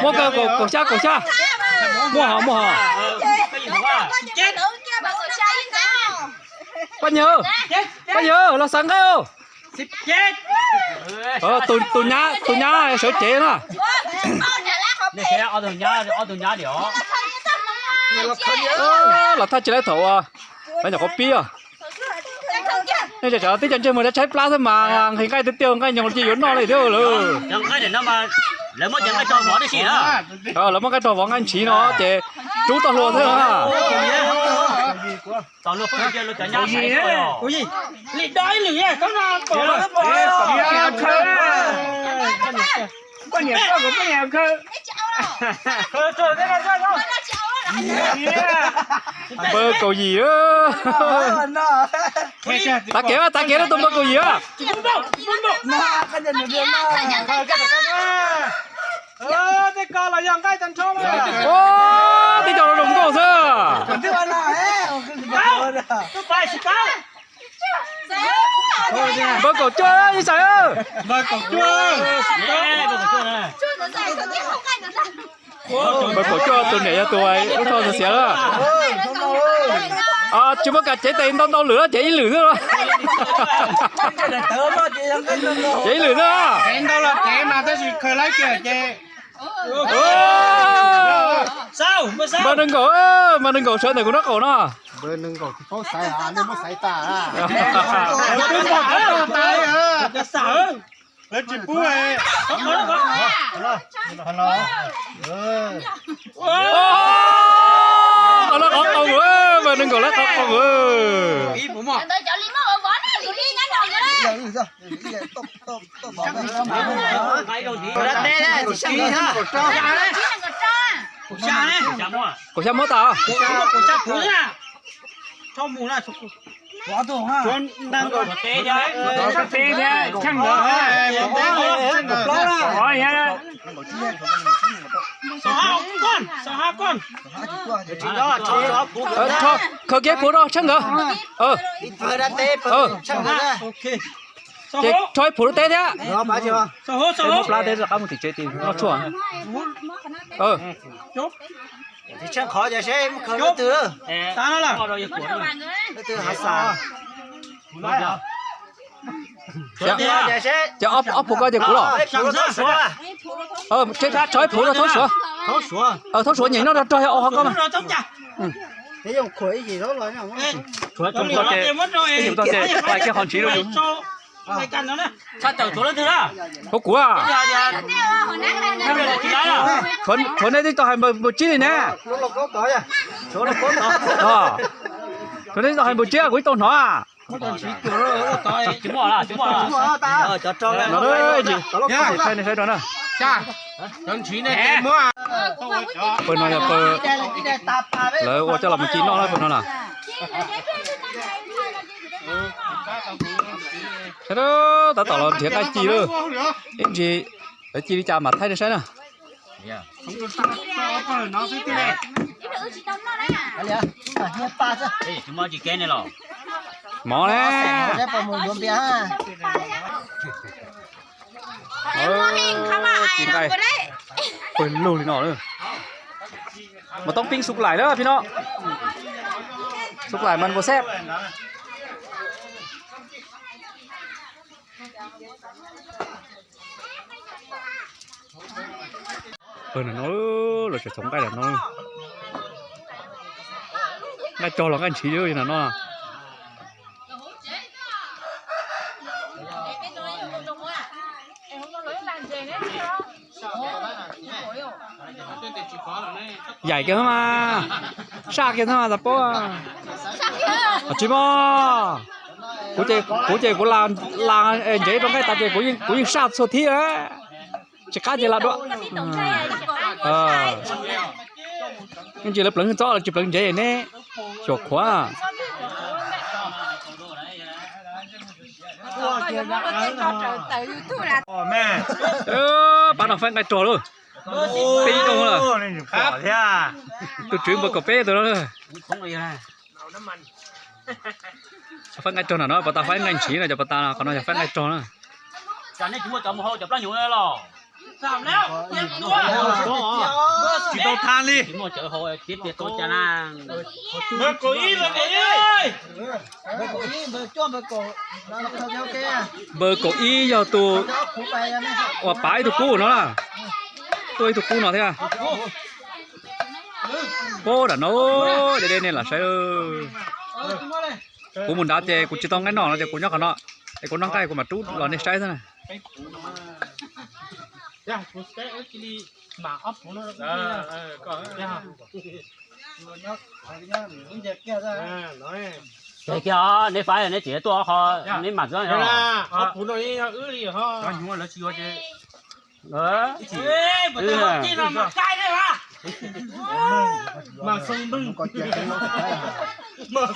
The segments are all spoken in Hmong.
Muab kaum xya, kaum xya. Muaj hos, muaj hos. Paj Yawg, Paj Yawg, los xav nqaij os. Tus nyab, tus nyab sawv cev na. Los thaj tsis laib thaum uas lawv nyuam qhuav pib os. Nej tseem tib co ntsej muag tshaib plab xwb mas nqhis nqaij tiag tiag, nqaij nyoos ces yuav noj li thiab lawm. Lawv muab nqaij rog vov nqaij ntshiv no ces rub tau hluas xwb. Npawg kaum yim. Tav kev, tav kev, tus npawg kaum yim. Tib co los zoo nkauj xwb. Npawg kaum cuaj ib xaim. Npawg kaum cuaj tus niam yog tus lub thoj xiav xiav lawm. Tsis muaj kam cev tes ntau ntau lwm, cev ib lwm xwb. Cev ib lwm xwb. Npawg nees nkaum, npawg nees nkaum sawv ntawm kuv nraub qaum no. Qhov no qhov qau, npawg nees nkaum lawv qhov qau. Kaum xya muab tas. Khaws kiag puv rau tsheej nkawd. Ces rho ib puv rau teb thiab. Muab plab teb rov qab mus tim tsev tim noj tshuaj. Ces ob puv ko ces kuv los. Rho ib puv rau Thaub Suav. Thaub Suav nyem noj rog rog, ob qhov ko mas. Tshuav tso ces, ib nyuam tso ces pais kiag qhov ntshiv rau yus. Huab kuv, tshuav nej twb tau hais npaws tsib li ne. Tshuav nej twb tau hais npaws tsib, kuv ib tau hnov. Pawg no yog pawg lawv ua coj los mus ci noj na pawg no na. Tab tom los nrhiav nqaij ci lawm. Ib ntsis lawv ci li cas mam thaij rau saib na. Mov ne. Ci nqaij pawg lug li no. Mas toob pib xub laim lawm phim no. Xub laim mas npua xeb. Pawg no los tseem txhoov nqaij no. Nqaij rog los nqaij ntshiv no. Yaim kiag xwb mas, saj kiag xwb mas tas paub. Tsis muaj. Kuv ces kuv las ntsev rau nqaij tas ces kuv yeej saj txhua thib. Tsis qab ces las dua. Ntsis lawv pleev txob los tsis pleev ntsev ne. Xyuam khuav. Pab no faib nqaij rog lauj. Peb ib lub lawm. Tus tswv npawg kaum peb tus no. Faib nqaij rog no, pov tas faib nqaij ntshiv no, cov pov tas qhov no yog faib nqaij rog na. Cas nej tsis muaj cov mus hau cov plaub nyuv los? Tsis tau tha li. Tsis muaj cov hau thiab tias tau cas na. Npawb kaum ib yog tus uas pav ib tug kub no na. Tuaj ib tug kub no thiab. Pab nram no, de de nej lam saib. Kuv mus nrad ces kuv tsis tau nqaij noj no ces kuv nyob qhov no, es kuv noj nqaij kuv mam rub los nej saib xwb na. Neb faib neb tseem tuaj qho, neb mam txog.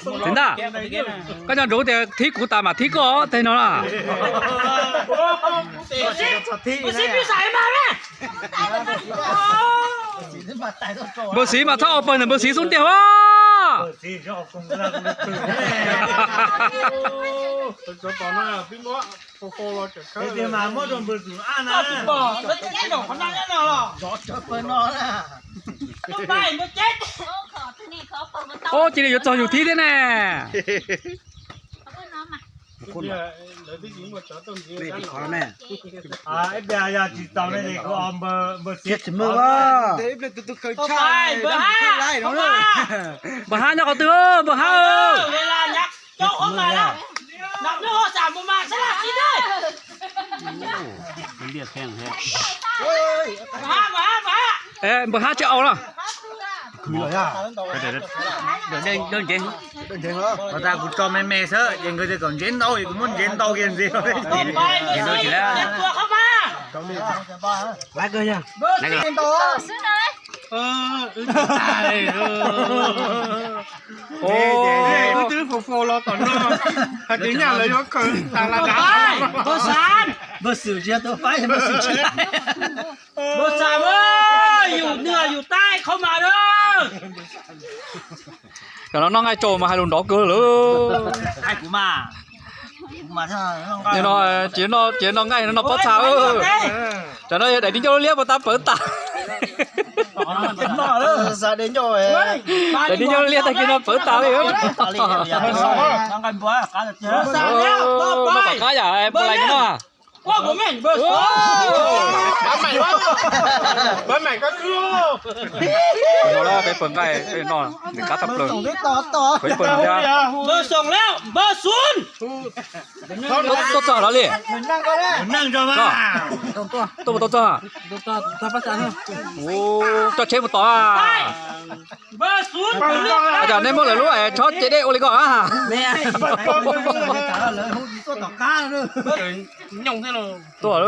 Txiv ntag, koj nco ntsoov tias thib kuv tas mam thib koj teg no na. Npawg Xiv mas txhob ua pawg ntawm Npawg Xiv xub ntiag as. Ub, cia li yuav txog yus thib thiab ne. Npawg Hab nyob qhov twg, npawg Hab. Npawg Hab tsis au na. Ua tas kuv tso me me xwb ces nkawd tias kom ntsev ntau es kuv muab ntsev ntau kiag ntxiv. Wb twb fo fo los tom no, hais tias nyaj lawv yuav khaws tas la dav. Npawg Xab, npawg Xwm tsis yog tus faib, npawg Xwm tsis. Npawg Xab, yus nwg yus taij qhov mas na. Cov no noj nqaij tsau mas hais lus nrov kawg lawm. Nim no tsis yog noj nqaij no noj pob txha. Cov no yog daim di ncauj liab puas tab pawv tas. Daim di ncauj liab tag kis no pawv tas li. Npam qab yam puas lais no. Peb pawg nqaij no nws qab tshaj plaws. Peb pawg nqaij. Tuaj txog no li. Tuaj mus tau txog. Coj tsheb mus tos. Cas nej muab lawv lub tshob ce dej ua li ko. Tuaj.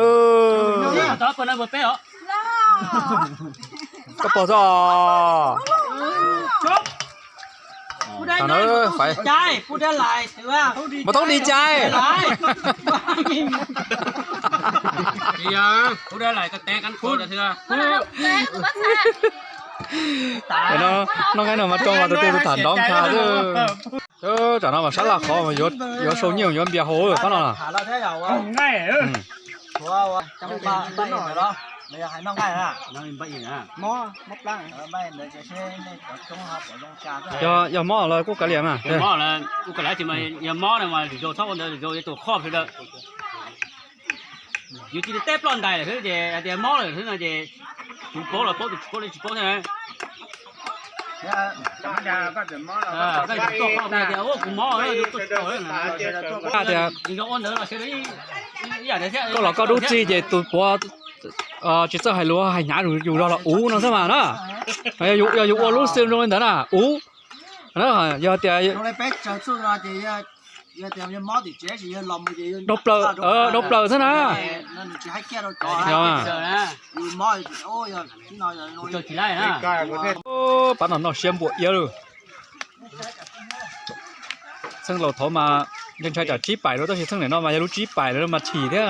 Koj pog txog. Mas tau di cai. Noj nqaij no mas rau mas tus twg tus tham nrov ncha xwb. Tsam no mas sab laj qhov yuav sau nyiaj yuav npias hauv pab no. Yog mob los kuj kav liam mas. Yog mob na mas zim zaus txhob ua ntawd, zim zaus tus qhoj sawv daws. Yus cia li teb ploj ntais lawm xwb ces hais tias mob lawm xwb no ces tus paub los paub, tus tsis paub li tsis paub thiab. Tias koj los koj dub txig ces tus puav tsis txawj hais lus hais hnyav yus los ua ub no xwb mas na. Yog yus ua lub xwm zoo li ntawd na ub. Yog tias dhau plaws, dhau plaws xwb na. Pab no noj siab npua iab lawm. Txheej laus thaud mas ntshai ntshai tsam tsib paim lawm tab sis txheej niam no mas yog lub tsib paim lawm mas chim thiab.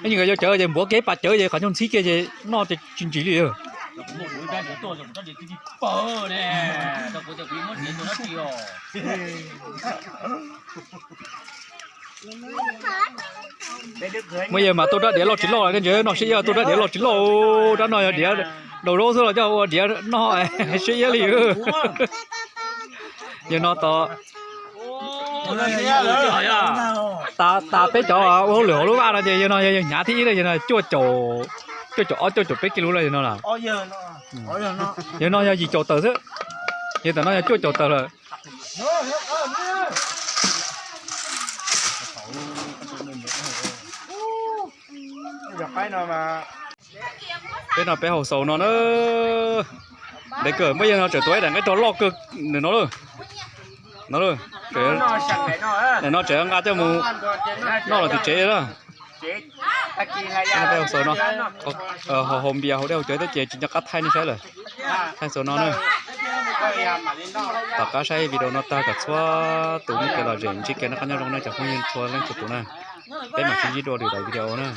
Ib nkawd yuav cawv ces npuav kiag ib pas cawv ces qhov ncauj ntxhib kiag ces noj ces tsis ntsim li. Muaj yawg mas tuaj rab diav loj tsis loj, nej ntsia no siab iab tuaj rab diav loj tsis loj. Rab no yog diav daus zaub xwb los coj ua diav noj siab iab li. Yawg no tos tas peb cov ua hauj lwm hauv lub vaj no ces yawg no yog yawg hnyav thib ib, yawg no cuaj caum, cuaj caum ob cuaj caum peb kis lus lawm yawg no lawm. Yawg no yog yim caum tawm xwb, yawg tam no yog cuaj caum tawm lawm. Peb no peb haus xaus no na. Ntev kawg, muaj yawg no tseem tuav ib daim nqaij rog loj kawg no lawm. No, daim no tseem nqa coj mus noj los tim tsev na. Peb haus xaus no, haus npias haus dej haus cawv thiab ces tsis nco qab thaij nej saib lawm. Thaij xaus no na. Tom qab saib video no tag kom txhua tus muaj kev lom zem ntsib kev noj qab nyob zoo na cov phooj ywg txhua leej txhua tus na. Peb mam sib ntsib dua lwm daim video na.